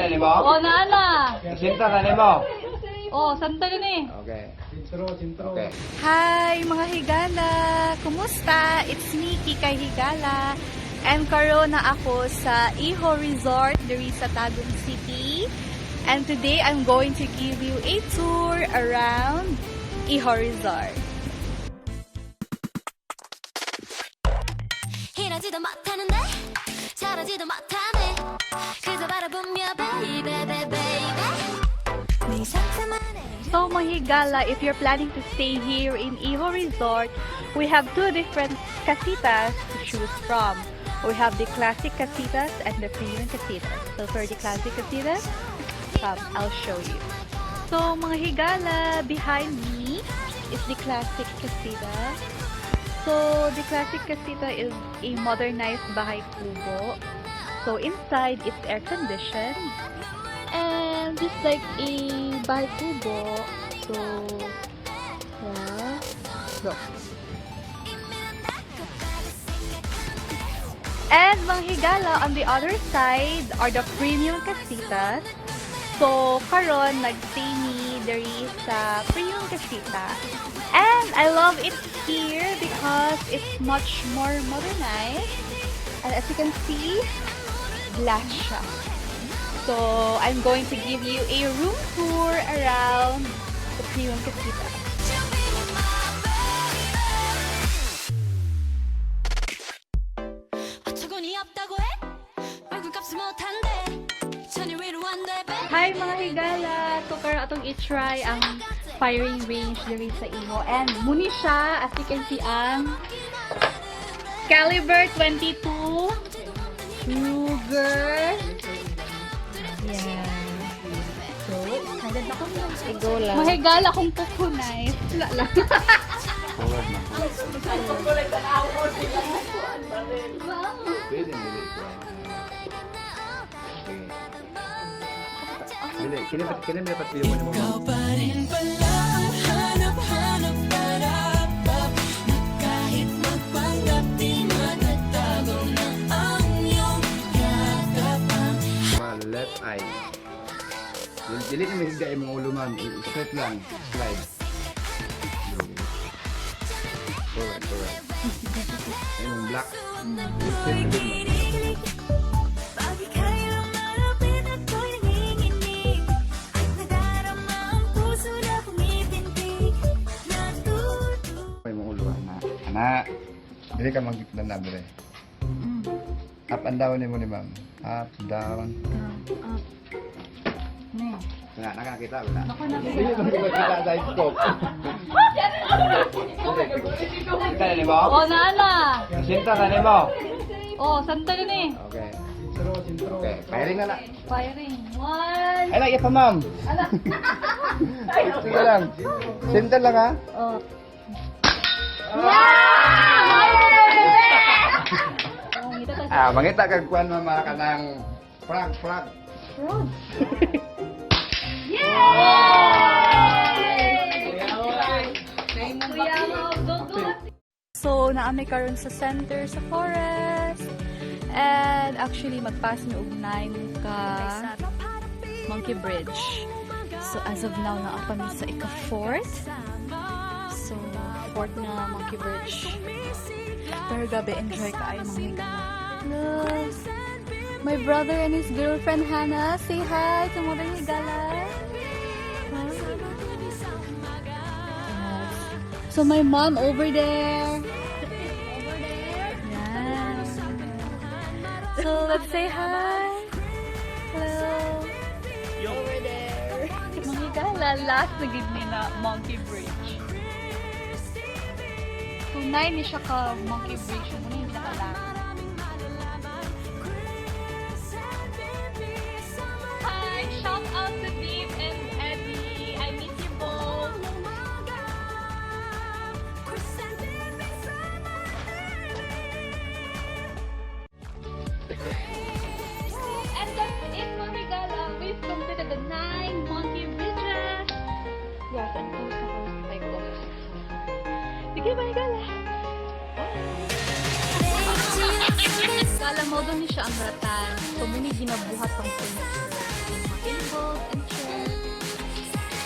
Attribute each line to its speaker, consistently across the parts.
Speaker 1: na nimo?
Speaker 2: Oh, naa na.
Speaker 1: Sinta na nimo?
Speaker 2: Oh, santa din eh.
Speaker 1: Okay. Okay.
Speaker 2: Hi mga higala! Kumusta? It's me, Kikay Higala. And karon na ako sa Iho Resort diri sa Tagum City. And today I'm going to give you a tour around Iho Resort.
Speaker 3: 이러지도 못하는데 저러지도 못하네 그저 바라보며 baby baby baby 네 상상만 해.
Speaker 2: So mga higala, if you're planning to stay here in Iho Resort, we have two different casitas to choose from. We have the classic casitas and the premium casitas. So for the classic casitas, come, I'll show you. So mga higala, behind me is the classic casita. So the classic casita is a modernized bahay kubo. So inside, it's air conditioned. And just like a bahay kubo, so yeah, look. And mga higala, on the other side are the premium casitas. So, karon nagstay mi diri sa premium casita. And I love it here because it's much more modernized. And as you can see, glass siya. So, I'm going to give you a room tour around the premium casita.
Speaker 3: 어처구니 없다고 해 얼굴값을 못한대 전혀 위로 안돼 baby.
Speaker 2: Hi mga higala! So karon atong i-try ang firing range diri sa Iho. And muni siya, as you can see, ang caliber 22 Ruger. Yeah. So, excited na ko.
Speaker 4: Igo lang.
Speaker 2: Mga higala kung kuko knife. Wala lang.
Speaker 1: Forward na. Pwede dili ko. Sige. Dili, kini kini dapat video mo nimo.
Speaker 5: Ikaw pa rin pala ang hanap-hanap harapap na kahit magpanggap di matatago na ang iyong yakap ang
Speaker 1: Ma left eye. Dili dili na mahigda imong ulo, ma'am. Straight lang, slide. Forward, forward. Imong black. Straight na din, ma'am.
Speaker 3: Pag ika'y lumalapit ako'y nanginginig at nadarama ang puso na tumitindig. Natutu
Speaker 1: Imong ulo ana. Ana. Dili ka magigda na dire. Up and down nimo ni ma'am. Up, down.
Speaker 2: Up. Ne.
Speaker 1: Nga, nakakita wala.
Speaker 2: Ako na.
Speaker 1: Dili man ko makita sa scope. Kita na nimo?
Speaker 2: Oh, naa na.
Speaker 1: Sinta na nimo?
Speaker 2: Oh, santa din eh.
Speaker 1: Okay. Okay, firing na na.
Speaker 2: Firing. One.
Speaker 1: Ay, lagi pa, ma'am. Sige lang. Sinta lang ha.
Speaker 2: Oh.
Speaker 1: Ah, mangita kag kuan mama kanang frog frog.
Speaker 2: So, naami karon sa center sa forest. And actually, magpass mi og 9 ka Monkey Bridge. So, as of now, naa pa mi sa ika-fourth. So, fourth na Monkey Bridge. Pero gabi, enjoy ka ay mga higala. Look, my brother and his girlfriend Hannah, say hi to Mother Higala. Hi. Yes. So my mom over there. Over there. Yeah. So let's say hi. Hello. Over there. Mga higala, last na gid ni na Monkey Bridge. So 9 ni siya ka Monkey Bridge. Muna yung pinaka-last. Hi! Shout out to Dave and Eddie. I miss you both. And that's it, mga higala. We've completed the 9 monkey bridges. Yes, and close na close na tayo ko. Sige, mga higala. Kala mo doon siya ang ratan. So, muni ginabuhat pang puno. table and chair.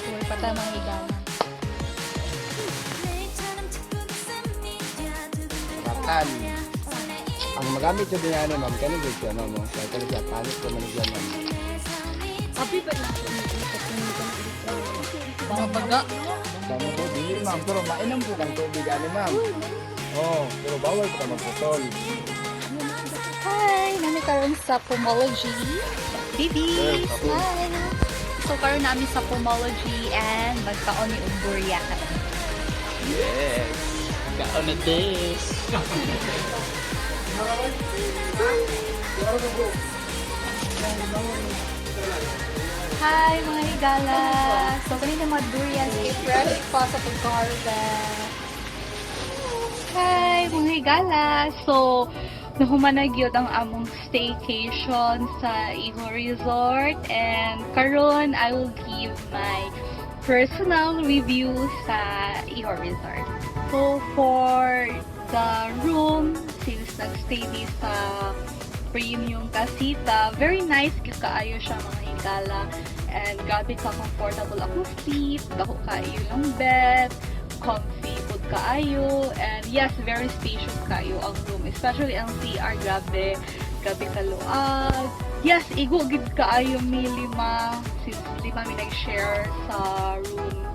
Speaker 2: Uy, patay mga higala.
Speaker 3: 내일처럼 자꾸 가슴이 뛰어 두근두근
Speaker 1: Rattan. Ang magamit siya din ano, ma'am, kani gud siya, ma'am, oh. Kaya kani siya, panit ko man siya, ma'am.
Speaker 2: Abi ba na?
Speaker 4: Mga baga.
Speaker 1: Tama po, dili, ma'am, pero mainom po kang tubig ani, ma'am. Oh, pero bawal po ka magputol.
Speaker 2: Hi! Naa mi karon sa Pomology. Baby! Hi! So karon naa mi sa Pomology and magkaon mi og durian.
Speaker 4: Yes. Kaon na this.
Speaker 2: Hi, mga higala! So kanina mga durians kay fresh pa sa pag-harvest. Hi, mga higala! So, nahuman na gyud ang among staycation sa Iho Resort and karon I will give my personal review sa Iho Resort. So, for the room, since nagstay mi sa premium casita, very nice gyud kaayo siya, mga higala. And grabe ka comfortable akong sleep, dako kaayo yung bed, comfy pud kaayo, and yes, very spacious kaayo ang room, especially ang CR, grabe, grabe kaluag. Yes, igo gid kaayo mi lima, since lima mi nag-share sa room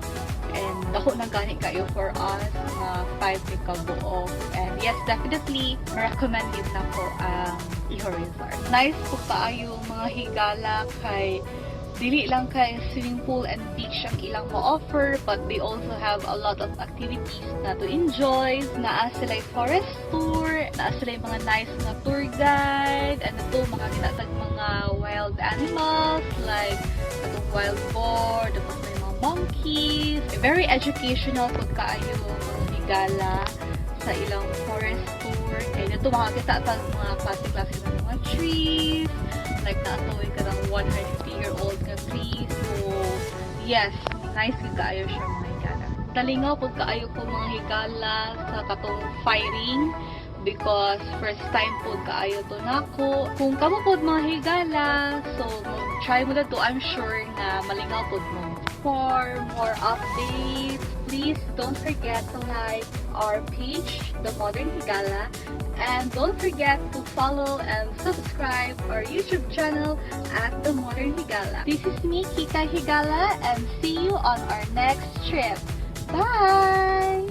Speaker 2: and dako na gani kayo for us na five mi kabuok. And yes, definitely recommended nako ang Iho Resort. Nice po kaayo, mga higala, kay dili lang kay swimming pool and beach ang ilang mo-offer, but they also have a lot of activities na to enjoy. Naa sila forest tour, naa sila mga nice na tour guide, and ito makakita tag mga wild animals like katong wild boar, tapos may mga monkeys. Very educational pud kaayo, mga higala, sa ilang forest tour. Kaya dito makakita tag mga klase-klase ng mga trees. Like naatoy ka ng 150-year-old nga tree. So, yes, nice gyud kaayo siya, mga higala. Nalingaw pud kaayo ko, mga higala, sa katong firing because first time pud kaayo to nako. Kung kamo pud, mga higala, so try mo na to, I'm sure na malingaw pud mo. For more updates, please don't forget to like our page, The Modern Higala, and don't forget to follow and subscribe our YouTube channel at The Modern Higala. This is me, Kika Higala, and see you on our next trip. Bye!